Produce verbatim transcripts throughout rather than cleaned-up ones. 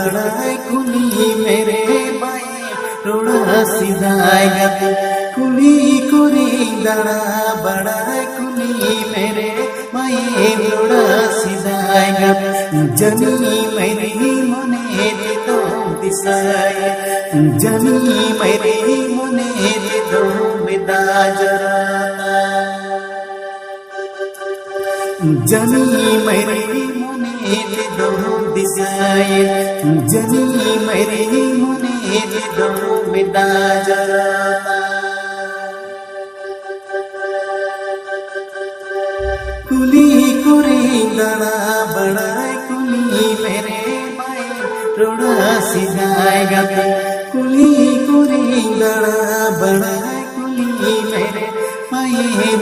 बड़ा कुली मेरे भाई, रोड़ा सीधा गत। कुली कुरी दड़ा, बड़ा कुली मेरे भाई, रोड़ा सीधा गत। जनी मेरी मने तो दिसाए, जनी मेरी मने तो मिदा जरा। जनी मेरी मने दो दिसाए, जनी मेरी मने दो मिदा जरा। कुली कुरी दड़ा, बड़ा कुली मेरे भाई, रोड़ा सीधा गत। कुली कुरी दड़ा, बड़ा कुली मेरे भाई,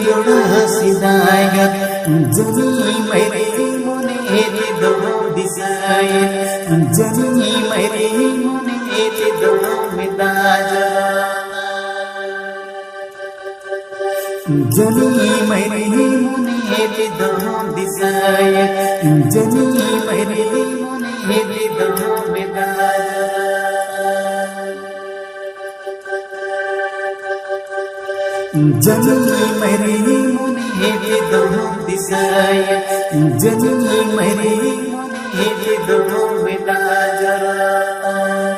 रोड़ा सीधा गत। जनी मेरी मने दो दिसाए, जनी मेरी मने दो मिदा जरा। जनी मेरी मने दो दिसाए, जनी मेरी मने दो मिदा जरा। जनी मेरी मने दो दिसाए, जनी मेरी मने दो मिदा जरा।